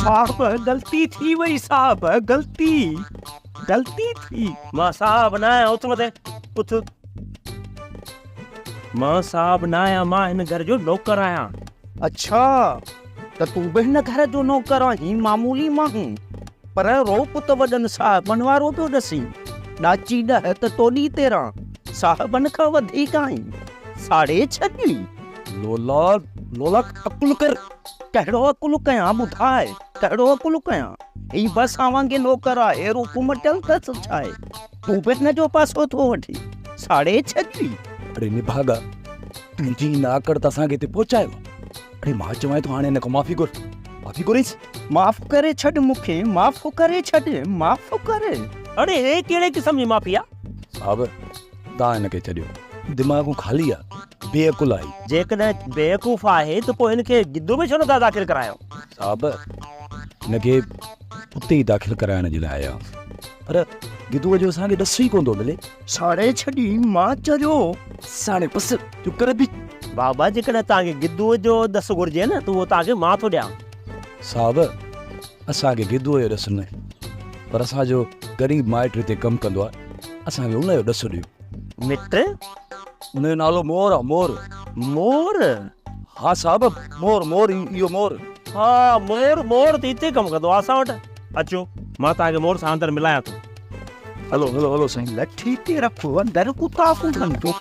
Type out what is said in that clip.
صاحب غلطي ٿي وئي صاحب غلطي غلطي ٿي. مان صاحب نه آهيان اٿ مٿي اٿ. مان صاحب نه آهيان مان هن گهر جو نوڪر آهيان. اڇا ته تون به هن گهر جو نوڪر آهين معمولي ماڻهو پر روپ ته وڏن صاحبن وارو پيو ڏسين. ڏاچي ڏهه ته توڏي 13 صاحبن کان وڌيڪ آهين. ساڙي ڇڏيئي. لولا لولا عقل ڪر. ڪهڙو عقل ڪيان ٻڌاء ڪهڙو عقل ڪيان. هي به اسان وانگي نوڪر آهي روپ مٽيل اٿس ڇاهي. تون به هن جو پاسو ٿو وٺين. ساڙي ڇڏيئي. اڙي نڀاڳا تنهنجي ان آڪڙ ته اسان کي هتي پهچايو. اڙي مان چوانء ٿو هاڻي هن کان معافي گهر. معافي گهريس. معاف ڪري ڇڏ مون کي معاف ڪري ڇڏ معاف ڪر. اڙي هي ڪهڙي قسم جي معافي آ. صاحب تان هن کي ڇڏيو. دماغ خالي آ. بي عقل آهي. جيڪڏهن بيوقوف آهي ته پوء هن کي گدو ۾ ڇو نه ٿا داخل ڪرايو؟ صاحب هن کي اتي ئي داخل ڪرائڻ جي لاء آيا پر گدوء جو اسان کي ڏس ئي ڪونه ٿو ملي. ساڙي ڇڏي مان چريو. ساڻي پس جو ڪر به. بابا جيڪڏهن توهان کي گدوء جو ڏس گهرجي نه ته اهو توهان کي مان ٿو ڏيان. صاحب اسان کي گدوء جو ڏس نه پر اسان جو غريب مائٽ هتي ڪم ڪندو آهي اسان کي ان جو ڏس ڏيو. مٽ؟ ان جو نالو مور آ مور. مور؟ ها صاحب مور مور اهو مور. ها مور مور ته هتي ڪم ڪندو آ اسان وٽ. اچو مان توهان کي مور سان اندر ملايان ٿو. هلو هلو هلو سائين. لٺي تي رکو اندر ڪتا ڪونهن جو.